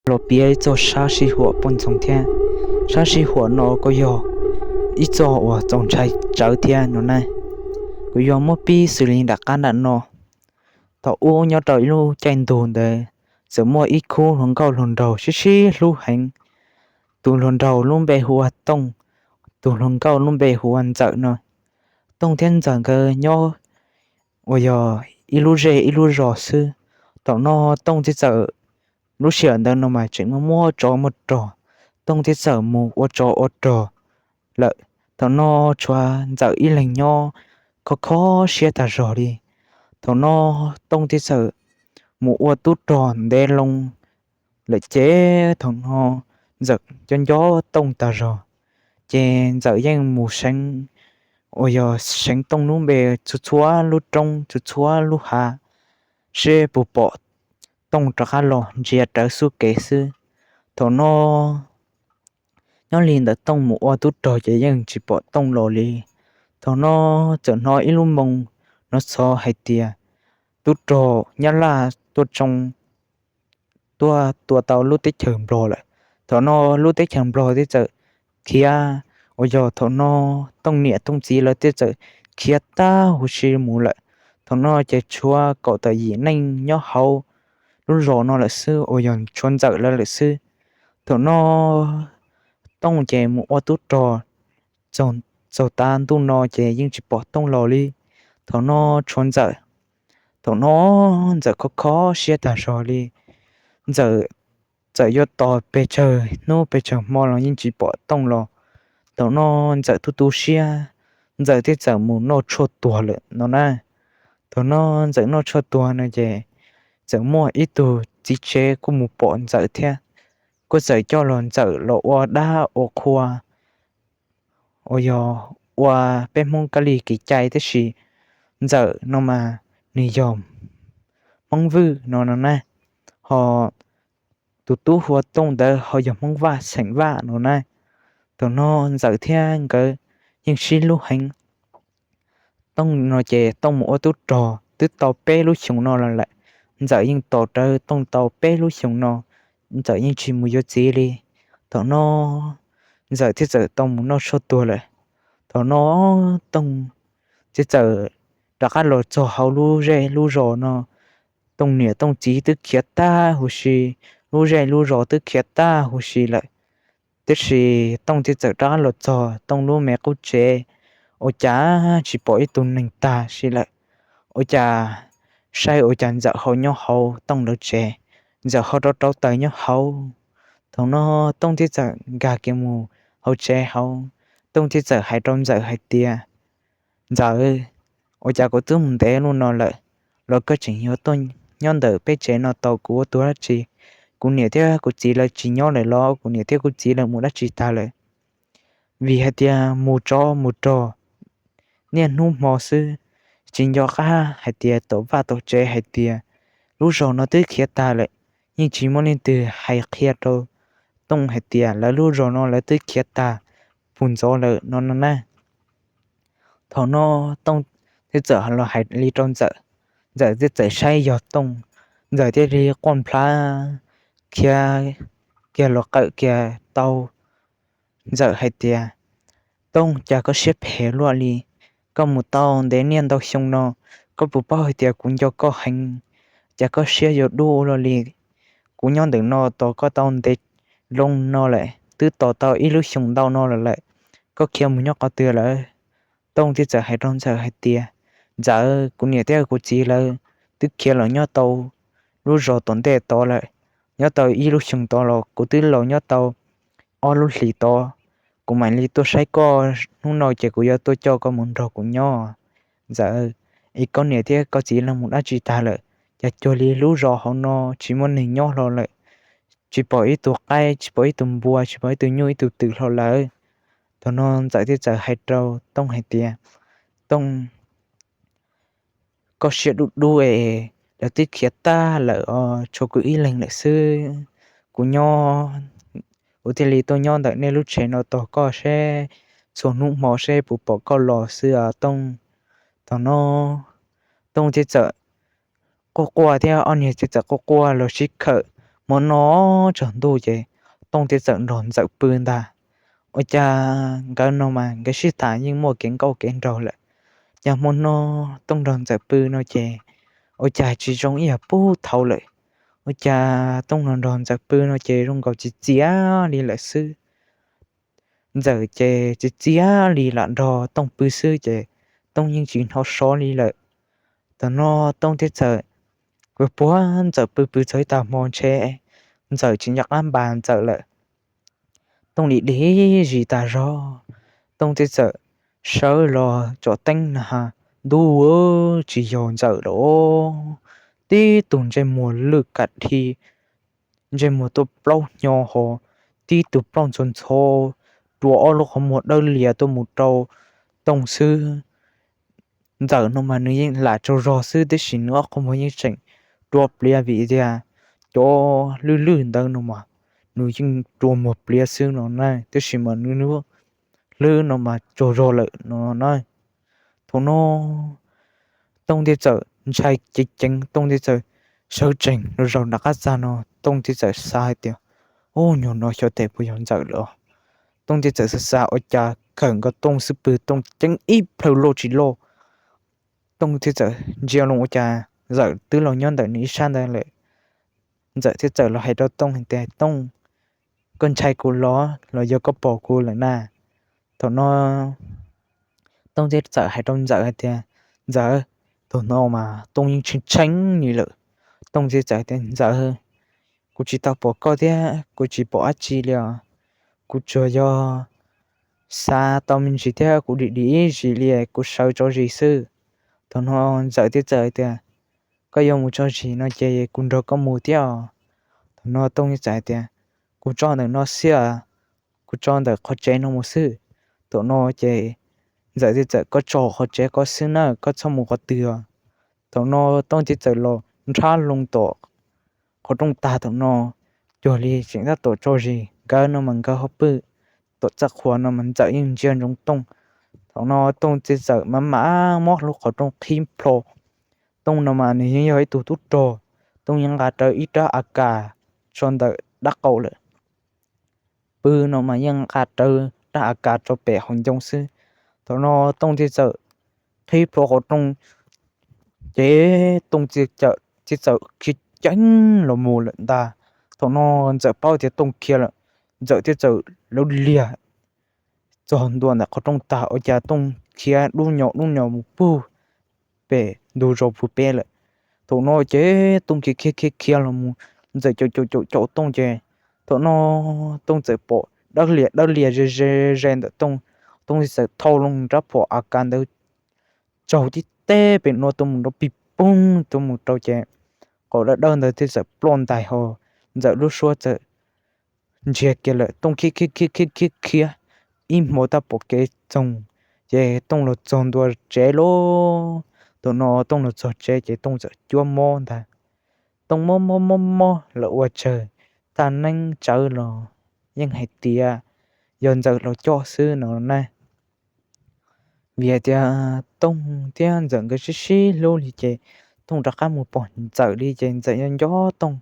los piav ib txog sab sij huam poj ntxoog thiab. Sab sij huam no kuj yog ib txog uas txaus ntshai tsawv thiab no na. Kuv yuav muab pib xws li nram qab nram no. Thaum ub nyob rau ib lub caij ntuj ntawd, txawm muaj ib khub hluas nkauj hluas nraug sib sib hlub heev. Tus hluas nraug lub npe hu ua Tooj, tus hluas nkauj lub npe hu ua Ntxawm no. Tooj thiab Ntxawm nkawd nyob uas yog ib lub zej ib lub zos xwb. Thaum no Tooj thiaj txawm, lub sij hawm ntawd no mas tseem muaj muaj tsov muaj rog, Tooj thiaj txawm mus ua tsov ua rog lawm. Thaum no tshuav Ntxawm ib leeg nyob, kho kho siab tag zog li. Thaum no Tooj thiaj txawm mus ua tub rog ntev loo lawm ces thaum no Ntxawm nco nco Tooj tag zog. Ces Ntxawm yeej mus seev, uas yog seev Tooj lub npe txhua txhua lub roob txhua txhua lub hav, seb puas pom Tooj rov qab los ntsia rawv xub kev xwb. Thaum no nyob li ntawd Tooj mus ua tub rog ces yeej tsis pom Tooj los li. Thaum no txawm hnov ib lub moo hnov txhov hais tias tub rog Nyab Laj tuaj tsoo, tuaj tua tau lub teb chaws Nplog lawm. Thaum no lub teb chaws Nplog thiaj txawm khiav, uas yog thaum no Tooj niam Tooj txiv lawv thiaj txawm khiav tag huv si mus lawm. Thaum no ces tshuav kaum tawm yim neej nyob hauv lub zos no lawm xwb, uas yog tshuav Ntxawm lawv lawm xwb. Thaum no Tooj ces mus ua tub rog, txog tav ntuj no ces yeej tsis pom Tooj los li. Thaum no tshuav Ntxawm, thaum no Ntxawm kho kho siab tag zog li. Ntxawm txawm yuav tos pes tsawg hnub pes tsawg hmo los yeej tsis pom Tooj los. Thaum no Ntxawm tu tu siab, Ntxawm thiaj txawm mus noj tshuaj tuag lawm no na. Thaum no Ntxawm noj tshuaj tuag no ces txawm muaj ib tug txiv tsev kuj mus pom Ntxawm thiab, kuj txawm coj los Ntxawm los ua dab ua qhua, uas yog ua peb Hmoob kab li kev cai, tab sis Ntxawm no mas nws yog Hmoob Vwj no no na, ho tus tub hu ua Tooj ntawd ho yog Hmoob Vaj xeem Vaj no na. Thaum no Ntxawm thiab nkawd yeej sib hlub heev. Tooj no ces Tooj mus ua tub rog twb tau peb lub xyoos no los lawm. Ntxawm yeej tos rawv Tooj tau peb lub xyoos no, Ntxawm yeej tsis mus yuav txiv li. Thaum no Ntxawm thiaj txawm tau mus noj tshuaj tuag lawm. Thaum no Tooj thiaj txawm rov qab los txog hauv lub zej lub zos no. Tooj niam Tooj txiv twb khiav tag huv si, lub zej lub zos twb khiav tag huv si lawm. Tiam sis Tooj thiaj txawm rov qab los txog Tooj lub me qub tsev, ua cas tsis pom ib tug neeg tag si lawm. Ua cas saib ua cas Ntxawm ho nyob hauv Tooj lawv tsev, Ntxawm ho rauv rauv taws nyob hauv. Thaum no Tooj thiaj txawm nkag kiag mus hauv tsev hauv. Tooj thiaj txawm hais rau Ntxawm hais tias, Ntxawm, ua cas kuv twb mus ntev lub no lawm los koj tseem yuav tuaj nyob ntawm peb tsev no tos kuv ua tus dab tsi? Kuv niam thiab kuv txiv lawv tsis nyob lawm los? Kuv niam thiab kuv txiv lawv mus dab tsi tag lawm? Vim hais tias mus tsov mus rog niaj hnub hmo xwb, tsis nco qab hais tias tom vaj tom tsev hais tias lub zos no twb khiav tag lawm, yeej tsis muaj leej twg hais qhia rau Tooj hais tias lawv lub zos no lawv twb khiav tag puag ntxov lawm no no na. Thaum no Tooj thiaj txawm los hais li rau Ntxawm. Ntxawm thiaj txawm saib yog Tooj, Ntxawm thiaj li quaj nplhav kiag los qawm kiag tau Ntxawm hais tias, Tooj, cas koj siab phem luaj li? Koj mus tau ntev niaj ntau xyoo no, koj puas paub hais tias kuv nco koj heev, cas koj siab yuav dub luaj li? Kuv nyob ntawm no tos koj tau ntev loo no lawm, twb tos tau ib lub xyoos ntau no lawm lawm, koj khiav mus nyob qhov twg lawm? Tooj thiaj txawm hais rau Ntxawm hais tias, Ntxawm, kuv niam thiab kuv txiv lawv twb khiav los nyob tau lub zos tom ntej tod lawm, nyob tau ib lub xyoos tod los kuv twb los nyob tau ob lub hlis tod, kuv mam li tuaj saib koj, hnub no ces kuv yuav tuaj coj koj mus nrog kuv nyob. Ntxawm, es koj niam thiab koj txiv lawv mus dab tsi tag lawm? Cas cuag li lub zos hauv no tsis muaj neeg nyob hlo lawm, tsis pom ib tug qaib, tsis pom ib tug npua, tsis pom ib tug nyuj ib tug twm hlo lawm? Thaum no Ntxawm thiaj txawm hais rau Tooj hais tias, Tooj, koj siab dub dub es lawv twb khiav tag lawm os, tshuav kuv ib leeg lawm xwb. Kuv nyob, kuv thiaj li tuaj nyob ntawm nej lub tsev no tos koj seb txhua hnub hmo seb puas pom koj los xwb os Tooj. Thaum no Tooj thiaj txawm quaj quaj thiab ob niag thiaj txawm quaj quaj los sib khawm Hmo no tsaus ntuj ces Tooj thiaj txawm nrog Ntxawm pw ntag. Ua cas nkawd no mas nkawd sib tham yeej muaj kev nkauj kev nraug lawm. Cas hmo no Tooj nrog Ntxawm pw no ces ua cas tsis zoo ib yam puag thaum lawm. Ua cas Tooj nrog nrog Ntxawm pw no ces zoo nkaus txias txias li lawm xwb. Ntxawm ces txias txias li lam nrog Tooj pw xwb ces Tooj yeej tsis hnov sov li lawm. Thaum no Tooj thiaj txawm, puag puag Ntxawm pw pw txog ib tag hmo ntshe Ntxawm tsis nco qab npas Ntxawm lawm. Tooj dim dim zis tas zog, Tooj thiaj txawm sawv los tsom teeb na has, ntuj, tsis yog Ntxawm lawm. Tib tug ntsej muag lwj kam dhi, ntsej muag tuaj plaub hnyo ho, tib tug plaub ntxhov ntxhov, rua ob lub qhov muag dawb lias tuaj mus rau Tooj xwb. Ntxawm no mas nws yeej lam tsaug zog xwb tiam sis nws ob qhov muag yeej tseem rua pliav vim tias cov lwj lwj ntawd no mas nws yeej rua muag pliav xwb no na, tiam sis mas nws lub hlwb no mas tsaug zog lawm no na. Thaum no Tooj thiaj txawm ntshai ceev ceev, Tooj thiaj txawm sawv tsees los zaum nram qab txag no, Tooj thiaj txawm xav hais tias, ub, nyuag no xyov tes puas yog Ntxawm lawm. Tooj thiaj txawm xav xav ua cas khawm nkaus Tooj xub pwg Tooj ceeb ib plhaw loj tsis loj. Tooj thiaj txawm ntsia los ua cas Ntxawm twb los nyob ntawm nws ib sab ntawd lawm. Ntxawm thiaj txawm los hais rau Tooj hais tias, Tooj, koj ntshai kuv los los yog koj pom kuv lawm na? Thaum no Tooj thiaj txawm hais rau Ntxawm hais tias, Ntxawm, thaum no mas Tooj yeej tshee tshee li lawm. Tooj thiaj txawm tias, Ntxawm, kuv tsis tau pom koj thiab kuv tsis pom dab tsi li os. Kuv tsuas yog xav tau me ntsis thiab kuv dim dim ib zis li kuv sawv tso zis xwb. Thaum no Ntxawm thiaj txawm tias, Koj yuav mus tso zis no ces kuv nrog koj mus thiab os. Thaum no Tooj thiaj txawm hais tias, Kuv tso ntawm no xwb, kuv tso ntawm qhov tsev no mus xwb. Thaum no ces Ntxawm thiaj txawm, Koj tso qhov tsev koj xwb na, koj txhob mus qhov twg os. Thaum no Tooj thiaj txawm los nrhab loo tom qhov rooj tag thaum no, cuag li tseem tab tom tso zis, nkawd no mas nkawd ho pw tom txaj qhua no mas Ntxawm yeej ntsia ntsoov Tooj. Thaum no Tooj thiaj txawm mam mam muab lub qhov rooj qhib plho. Tooj no mas nws yeej yog ib tug tub rog, Tooj yeej nqa rawv ib rab A K tso ntawm dab qaum lawm. Pw no mas yeej nqa rawv rab A K rau pem hauv ncoo xwb. Thaum no Tooj thiaj txawm qhib plho qhov rooj, ces Tooj thiaj txawm khiav ceev los mus lawm ntag. Thaum no Ntxawm paub tias Tooj khiav lawm, Ntxawm thiaj txawm lawv liag txog ntua ntawm qhov rooj tag ua cas Tooj khiav dub nyos dub nyos mus pug pem ntug zos pug peb lawm. Thaum no ces Tooj khiav khiav khiav khiav los mus, Ntxawm caum caum caum caum Tooj ces thaum no Tooj txawm pom dawb lias dawb lias ze ze ze ntawm Tooj. Tooj thiaj txawm thau loo rab phom A K ntawd tsaug tib teb pem nuav tuaj mus rau pig poog tuaj mus rau ces qhov dawb dawb ntawd thiaj txawm ploj ntais ho Ntxawm lub suab txawm ntsiag kiag lawm. Tooj khiav khiav khiav khiav khiav khiav ib hmo tab pom kev txoog ces Tooj los txog ntua tsev lauj. Thaum no Tooj los txog tsev ces Tooj txawm cuab mob ntag. Tooj mob mob mob mob lawm ua tsawg, txaj neeb tsawv los yeej hais tias yog Ntxawm los coj xwb no na. Vim hais tias Tooj thiab Ntxawm nkawd sib sib hlub li ces Tooj rov qab mus pom Ntxawm li ces Ntxawm nco nco Tooj,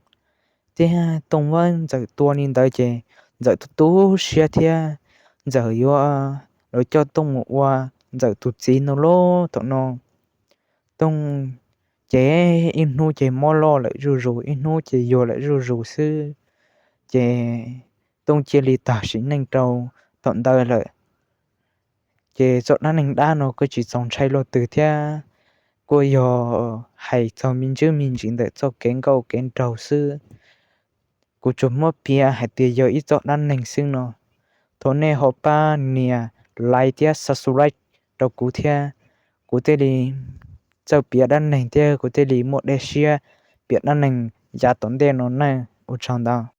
thiab Tooj muab Ntxawm tua li ntawd ces Ntxawm tu tu siab thiab Ntxawm yuav los coj Tooj mus ua Ntxawm tus txiv no lauj. Thaum no Tooj ces ib hnub ces mob loj lawm zuj zus, ib hnub ces yuag lawm zuj zus xwb. Ces Tooj cia li tag sim neej rau thaum ntawd lawm. Ces txoj dab neeg dab no kuj tsis txaus ntshai luaj twg thiab, kuj yog hais txog me ntsis me ntsis ntawm txoj kev nkauj kev nraug xwb. Kuv tsuas muab piav hais tias yog ib txoj dab neeg xwb no. Thov nej ho pab nias like thiab subscribe rau kuv thiab, kuv thiaj li txawj piav dab neeg thiab kuv thiaj li muaj dej siab piav dab neeg yav tom ntej no na. Ua tsaug ntau.